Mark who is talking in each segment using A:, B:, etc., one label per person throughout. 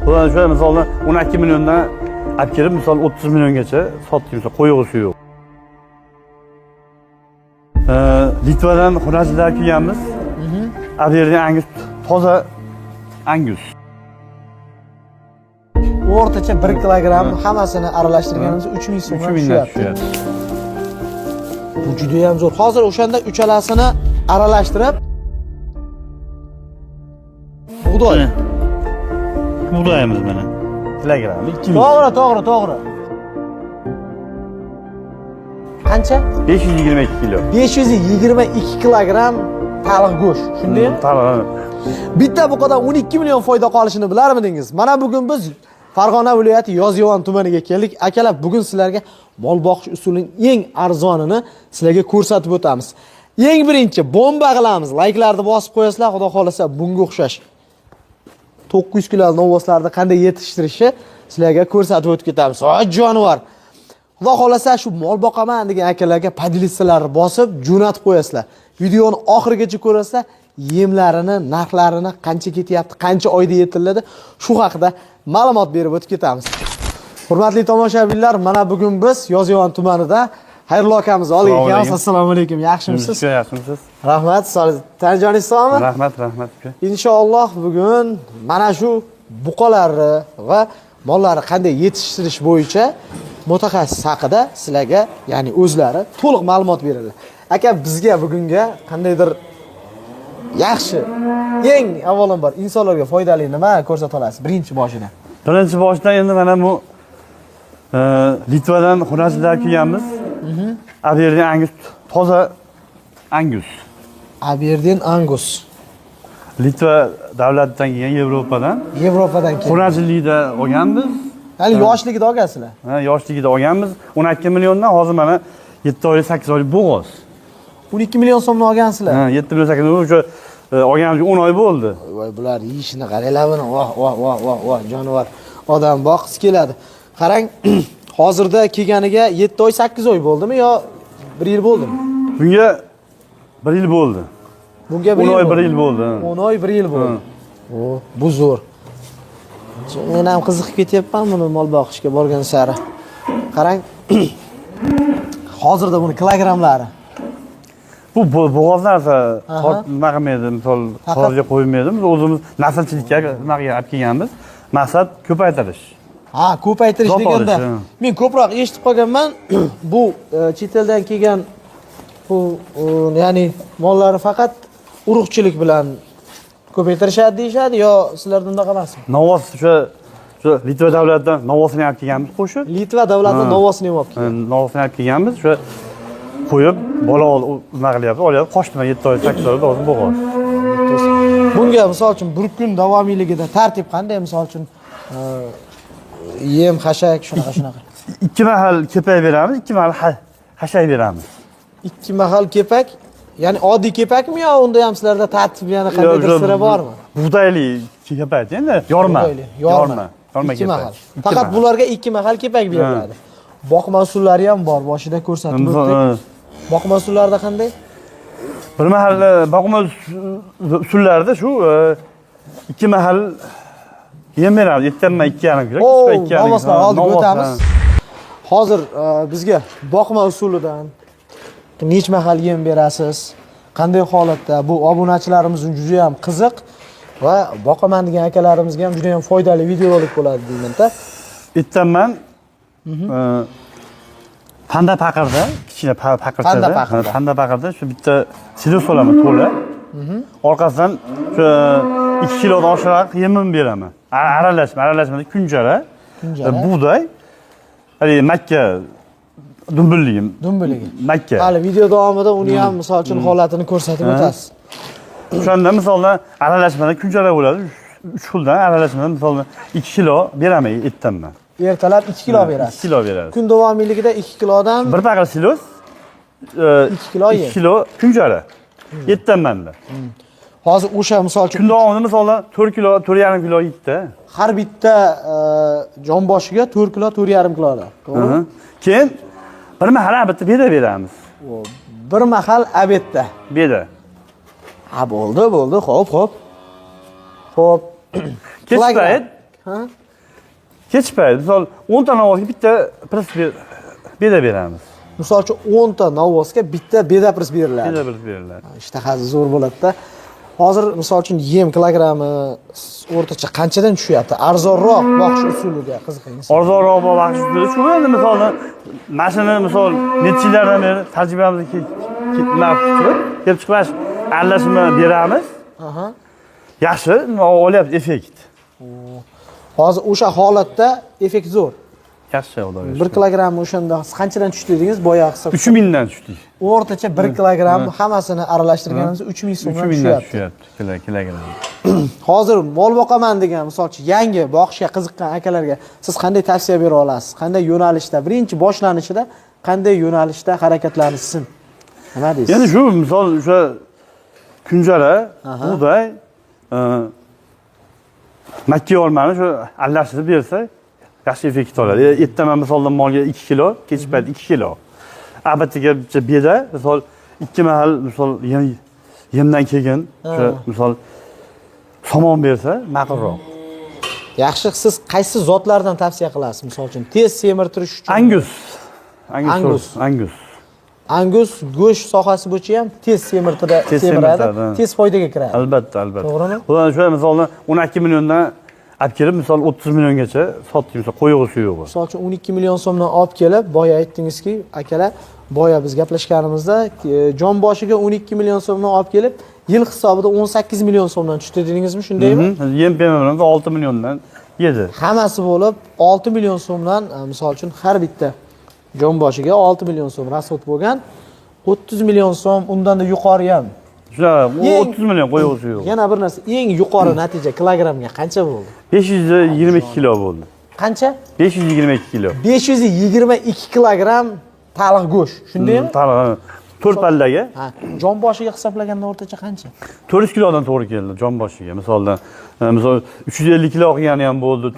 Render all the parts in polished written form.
A: Ular shu misolni 12 milliondan olib kelib, misol 30 milliongacha sotdik, misol qo'yig'isi yo'q. Litvadan xurajlar olib kelganmiz. Aberdeen Angus, toza Angus.
B: O'rtacha 1 kilogramm hammasini aralashtirganimizda 3000 so'mdan
A: 3 mingdan
B: tushyapti.
A: tushyapti.
B: Bu juda ham zo'r. Hozir o'shanda uchalasini aralashtirib bug'doy.
A: Bug'doyimiz mana. Kilogramm 2000.
B: To'g'ri, to'g'ri, to'g'ri. Qancha?
A: 522 kilo.
B: 522 kilogramm taliq go'sht. Shundaymi?
A: Taliq.
B: Bitta buqadan 12 million foyda qolishini bilarmidingiz? Mana bugun biz Farg'ona viloyati Yozyovon tumaniga keldik. Akalar, bugun sizlarga mol boqish usulining eng arzonini sizlarga ko'rsatib o'tamiz. Eng birinchi bomba qilamiz. Layklarni bosib qo'yasizlar, xudo xolasa bunga o'xshash 900 kilo novvoslarni qanday yetishtirishi sizlarga ko'rsatib o'tib ketamiz. Voy jonivor. Xudo xolasa shu mol boqaman degan akalarga podelitsiyalarni bosib jo'natib qo'yasizlar. Videoni oxirigacha ko'rasizlar, yemlarini, narxlarini, qancha ketyapti, qancha oyda yetiladi, shu haqida ma'lumot berib o'tib ketamiz. Hurmatli tomoshabinlar, mana bugun biz Yozyovon tumanida Xayrullo akamiz oldiga
A: Assalomu
B: kelamiz.
A: alaykum.
B: Assalomu alaykum. Yaxshimisiz?
A: Uka, yaxshimisiz?
B: Rahmat. Tanjoningiz sog'mi?
A: Rahmat, rahmat uka.
B: Inshaalloh bugun mana shu buqalarni va mollarni qanday yetishtirish bo'yicha mutaxassis haqida sizlarga, ya'ni o'zlari to'liq ma'lumot beradilar. Aka, bizga bugunga qandaydir yaxshi, eng avvalambor insonlarga foydali nima ko'rsata olasiz birinchi boshidan?
A: Birinchi boshidan endi mana bu Litvadan xurajlar olib kelganmiz. Aberdeen Angus, toza Angus.
B: Aberdeen Angus.
A: Litva davlatidan kelgan, Yevropadan.
B: Yevropadan kelgan.
A: Xurajlikda olganmiz.
B: Ya'ni yoshligida olgansizlar.
A: Ha, yoshligida olganmiz. 12 milliondan hozir mana 7 oylik, 8 oylik bo'g'oz.
B: 12 million so'mni olgansizlar.
A: Ha, 7 million 8 million o'sha olganimizga 10 oy bo'ldi.
B: Voy, bular yeyishini qaranglar buni. Voh, voh, voh, voh, voh, jonivor. Odam boqisi keladi. Qarang, hozirda kelganiga 7 oy, 8 oy bo'ldimi yo 1 yil bo'ldimi?
A: Bunga 1 yil bo'ldi.
B: Bunga
A: 10 oy 1 yil bo'ldi. Ha.
B: 10 oy 1 yil bo'ldi. O, bu zo'r. Men ham qiziqib ketyapman buni mol boqishga borgan sari. Qarang, hozirda buni kilogrammlari.
A: Bu bo'g'oz narsa nima qilmaydi, misol qog'ozga qo'ymaydi. Biz o'zimiz naslchilikka nima qilgan olib kelganmiz. Maqsad ko'paytirish.
B: Ha, ko'paytirish
A: Zot
B: deganda
A: olish, ha.
B: men ko'proq eshitib qolganman. Bu chet eldan kelgan bu ya'ni mollarni faqat urug'chilik bilan ko'paytirishadi deyishadi yo sizlarda unaqa emasmi?
A: Novvos o'sha Litva davlatidan novvosini olib kelganmiz qo'shib.
B: Litva davlati novvosini ham olib kelgan.
A: Novvosini olib kelganmiz. O'sha qo'yib bola nima qilyapti, olyapti, qochdi 7 oy, 8 oyda hozir bo'g'oz.
B: Bunga misol uchun bir kun davomiyligida tartib qanday, misol uchun yem, xashak shunaqa shunaqa.
A: 2 mahal kepak beramiz, 2 mahal xashak beramiz.
B: 2 mahal kepak, ya'ni oddiy kepakmi yo unda ham sizlarda tartib yana qandaydir siri bormi?
A: Bug'doyli kepak endi, yorma.
B: Bug'doyli, yorma.
A: Yorma
B: 2
A: kepak.
B: mahal. Faqat bularga 2 mahal kepak beriladi. Boqma usullari ham bor, boshida ko'rsatib o'tdik. Boqma usullarida qanday?
A: Bir mahal boqma usullarida shu 2 mahal yem beramiz. Ertanman 2,5 kilo,
B: O,
A: kechqurun 2,5 kilo.
B: novvoslar oldiga
A: Novvos,
B: o'tamiz. Hozir bizga boqma usulidan nech mahal yem berasiz? Qanday holatda? Bu obunachilarimiz uchun juda ham qiziq va boqaman degan akalarimizga ham juda ham foydali videorolik bo'ladi deyman-da.
A: Ertanman panda paqirda, kichkina paqirchada,
B: Panda paqirda.
A: Ha, panda paqirda shu bitta silos solaman to'la. Orqasidan shu 2 kilodan oshiqroq yemim beraman. Aralashma, aralashma kunjara,
B: Kunjara.
A: Bug'doy, haligi makka dumbulligi.
B: Dumbiligi.
A: Makka.
B: Hali video davomida uni ham misol uchun holatini ko'rsatib o'tasiz.
A: O'shanda misoldan aralashmadan kunjara bo'ladi. 3 xildan aralashmadan misoldan 2 kilo beraman ertanman.
B: Ertalab 2 kilo berasiz.
A: 2 kilo berasiz.
B: Kun davomiyligida 2 kilodan
A: Bir paqir silos,
B: 2 kilo
A: 2
B: yem.
A: kilo kunjara. Ertanmanda.
B: Hozir o'sha misol uchun
A: Kun davomida misoldan 4 kilo, 4,5 kilo yeydi.
B: Har bitta jon boshiga 4 kilo, 4,5 kilodan. To'g'rimi?
A: Keyin bir mahal albatta beda beramiz.
B: Bir mahal obedda.
A: Beda.
B: Ha, bo'ldi, bo'ldi. Xo'p, xo'p. Xo'p.
A: Kech payt
B: Ha?
A: Kech payt, misol 10 ta novvosga bitta pris beda beramiz.
B: Misol uchun 10 ta novvosga bitta beda pris beriladi.
A: Beda pris beriladi.
B: Ishtahasi zo'r bo'ladi-da. Hozir misol uchun yem kilogrammi o'rtacha qanchadan tushyapti? Arzonroq boqish usuliga qiziqingiz.
A: Arzonroq boqish usuli shu endi misol mashina misol necha yillardan beri tajribamizni chiqib, kelib chiqib aralashma beramiz.
B: Aha.
A: Yaxshi, nima olyapti effekt.
B: Hozir o'sha holatda effekt zo'r.
A: Yaxshi, Xudoga
B: 1
A: shukr.
B: kilogramm o'shanda qanchadan tushdi dedingiz? Boya hisob.
A: 3000 dan tushdik.
B: O'rtacha 1 kilogramm hammasini aralashtirganimizda 3000 so'mdan
A: 3000 dan
B: tushyapti.
A: tushyapti kilogramm.
B: Hozir mol boqaman degan, misol uchun yangi boqishga qiziqqan akalarga siz qanday tavsiya bera olasiz? Qanday yo'nalishda, birinchi boshlanishida qanday yo'nalishda harakatlanishsin? Nima deysiz?
A: Endi shu misol o'sha kunjara, bug'doy, makka olmani shu aralashtirib bersa yaxshi effekt oladi. Ertaman misoldan molga 2 kilo, kech payt 2 kilo. Abatiga bitta beda, misol 2 mahal misol yemdan keyin o'sha misol somon bersa ma'qulroq.
B: Yaxshi, siz qaysi zotlardan tavsiya qilasiz? Misol uchun tez semirtirish uchun.
A: Angus. Angus.
B: Angus.
A: Angus.
B: Angus go'sht sohasi bo'yicha ham tez semirtiradi,
A: Tez
B: semiradi,
A: semirtiradi, ha.
B: tez foydaga kiradi.
A: Albatta, albatta.
B: To'g'rimi?
A: Xudo shu misolni 12 milliondan olib kelib, misol 30 milliongacha sotdik, misol qo'yig'i suyug'i.
B: Misol uchun 12 million so'mdan olib kelib, boya aytdingizki, akalar, boya biz gaplashganimizda jon boshiga 12 million so'mdan olib kelib, yil hisobida 18 million so'mdan tushdi dedingizmi, shundaymi?
A: Yem bilan 6 milliondan yedi.
B: Hammasi bo'lib 6 million so'mdan, misol uchun har bitta jon boshiga 6 million so'm rasxod bo'lgan, 30 million so'm undan da yuqori ham.
A: Shunaqa 30 million qo'yig'i suyug'i.
B: Yana bir narsa, eng yuqori natija kilogrammga qancha bo'ldi?
A: 522 kilo bo'ldi.
B: Qancha?
A: 522 kilo.
B: 522 kilogramm taliq go'sht, shundaymi?
A: Taliq 4 pallaga.
B: Ha, jon boshiga hisoblaganda o'rtacha qancha?
A: 400 kilodan to'g'ri keldi jon boshiga. Misoldan, misol 350 kilo qilgani ham bo'ldi,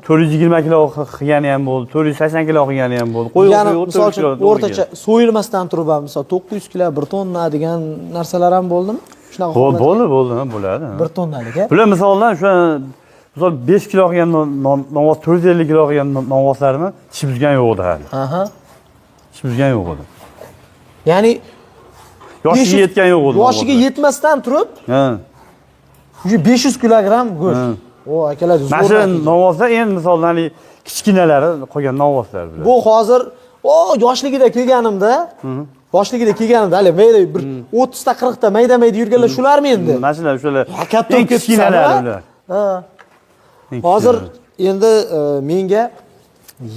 A: 420 kilo qilgani ham bo'ldi, 480 kilo qilgani ham bo'ldi. Qo'yig'i
B: Ya'ni
A: suyug'i
B: misol
A: 400
B: uchun
A: kilo to'g'ri
B: o'rtacha
A: keldi.
B: so'yilmasdan turib ham misol 900 kilo, 1 tonna degan narsalar ham bo'ldimi? Shunaqa holat-
A: Bo'ldi, bo'ldi, ha, bo'ladi.
B: 1 tonnalik, a?
A: Bular misoldan o'sha misol 5 kilo qilgan novvos, 450 kilo qilgan novvoslarni tish buzgan yo'q edi hali.
B: Aha.
A: Tish buzgan yo'q edi.
B: Ya'ni
A: Yoshiga
B: 500
A: yetgan yo'q edi.
B: Yoshiga yetmasdan turib
A: Ha.
B: 500 kilogramm go'sht. O akalar, zo'r.
A: Mana shu
B: natija.
A: novvoslar endi misoldan haligi kichkinalari qolgan novvoslar bular.
B: Bu hozir o yoshligida kelganimda, hali mayda bir 30 ta 40 ta mayda-mayda yurganlar shularmi endi?
A: Mana shular o'shalar.
B: Ha, katta
A: eng
B: bo'lib ketibsan,
A: kichkinalari
B: ha?
A: ular.
B: Ha.
A: Eng
B: Hozir
A: kichkinalari.
B: endi menga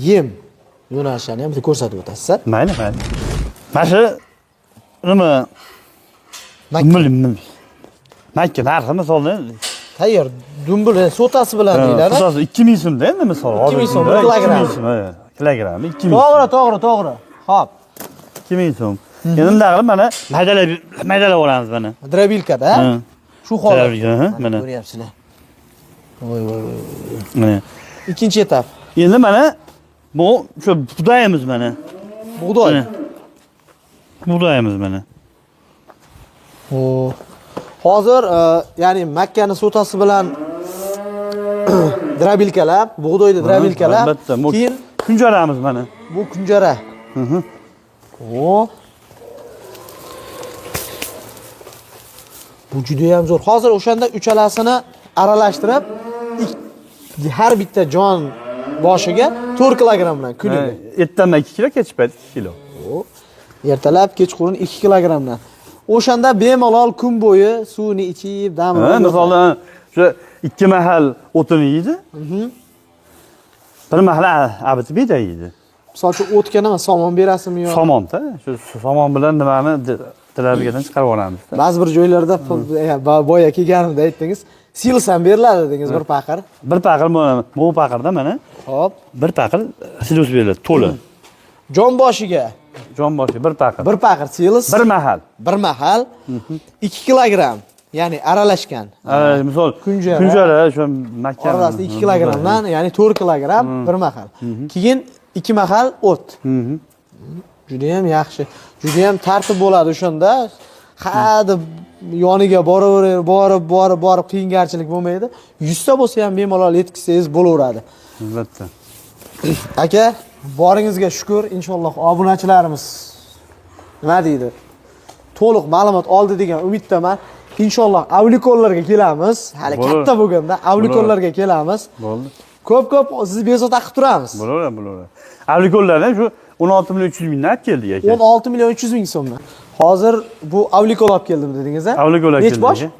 B: yem yo'nalishini ham bitta ko'rsatib o'tasiz.
A: Mayli, mayli. Mana shu nima?
B: Makka.
A: Makka narxi misoldan
B: Tayyor dumbul sotasi bilan deyiladi.
A: Sotasi 2000 so'mda endi misol.
B: 2000 so'm, bir kilogramm.
A: 2000 so'm, ha, kilogrammi 2000.
B: To'g'ri, to'g'ri, to'g'ri. Xo'p.
A: 2000 so'm. Endi bunday qilib mana maydalab maydalab olamiz mana.
B: Drobilkada.
A: Ha.
B: Shu holat.
A: Drobilka, ha, mana.
B: Ko'ryapsizlar. Voy voy voy.
A: Mana.
B: Ikkinchi etap.
A: Endi mana bu shu bug'doyimiz mana.
B: Bug'doy.
A: Mana. Bug'doyimiz mana.
B: O. Hozir ya'ni makkani sotasi bilan drobilkalab, bug'doyni drobilkalab,
A: Albatta. Bu
B: keyin
A: kunjaramiz mana.
B: bu kunjara. O. Bu juda ham zo'r. Hozir o'shanda uchalasini aralashtirib, har bitta jon boshiga 4 kilogrammdan kuniga.
A: Ertaman 2 kilo, kech payt 2 kilo.
B: O. Ertalab, kechqurun 2 kilogrammdan. O'shanda bemalol kun bo'yi suvini ichib, dam
A: Ha,
B: olib.
A: misoldan o'sha 2 mahal o'tini yeydi. Bir mahal abiti beda yeydi.
B: Misol uchun o'tga nima somon berasizmi yo?
A: Somonda, shu somon bilan nimani dilabgadan chiqarib olamiz.
B: Ba'zi bir joylarda boya kelganimda aytdingiz, silos ham beriladi dedingiz bir paqir.
A: Bir paqir bu paqirda mana.
B: Xo'p.
A: Bir paqir silos beriladi to'la.
B: Jon boshiga
A: Jon boshiga bir paqir.
B: bir paqir silos.
A: Bir mahal.
B: Bir mahal 2 kilogramm, ya'ni aralashgan.
A: Misol
B: Kunjara.
A: kunjara shu makka
B: Orasida 2 kilogrammdan, ya'ni 4 kilogramm bir mahal. Keyin 2 mahal o't. Juda ham yaxshi. Juda ham tartib bo'ladi o'shanda. Ha deb yoniga boraverib, borib, borib, borib qiyingarchilik bo'lmaydi. 100 ta bo'lsa ham bemalol yetkazsangiz bo'laveradi.
A: Albatta.
B: Aka, boringizga shukur. Inshaalloh obunachilarimiz nima deydi? To'liq ma'lumot oldi degan umiddaman. Inshaalloh avlikollarga kelamiz. Hali katta bo'lganda avlikollarga kelamiz.
A: Bo'ldi.
B: Ko'p-ko'p sizni bezovta qilib turamiz.
A: Bo'laveradi, bo'laveradi. Avlikollardan shu 16 million 300 mingdan olib keldik aka.
B: 16 million 300 ming so'mdan. Hozir bu avlikol olib keldim dedingiz a?
A: Avlikol olib
B: Nech
A: keldik.
B: bosh?
A: Aka.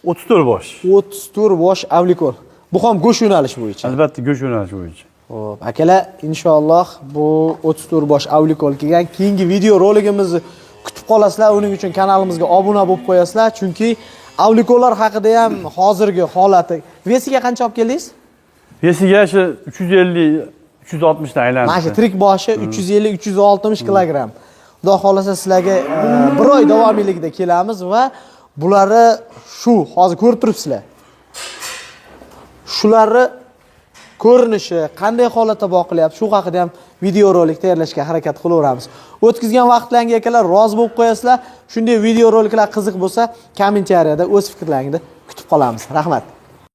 A: 34 bosh.
B: 34 bosh avlikol. Bu ham go'sht yo'nalishi bo'yicha.
A: Albatta, go'sht yo'nalishi bo'yicha.
B: Xo'p, akalar, inshaalloh bu 34 bosh avlikol kelgan keyingi video roligimizni kutib qolasizlar. Uning uchun kanalimizga obuna bo'lib qo'yasizlar, chunki avlikollar haqida ham hozirgi holati. Вес iga qancha olib keldingiz?
A: Вес iga shu 350 360 dan aylandi.
B: Mana shu tirik boshi 350-360 kilogramm. Xudo xohlasa sizlarga bir oy davomiyligida kelamiz va bularni shu hozir ko'rib turibsizlar. Shularni ko'rinishi, qanday holatda boqilyapti, shu haqida ham videorolik tayyorlashga harakat qilaveramiz. O'tkazgan vaqtlaringga akalar rozi bo'lib qo'yasizlar. Shunday videoroliklar qiziq bo'lsa, kommentariyada o'z fikrlaringizni kutib qolamiz. Rahmat.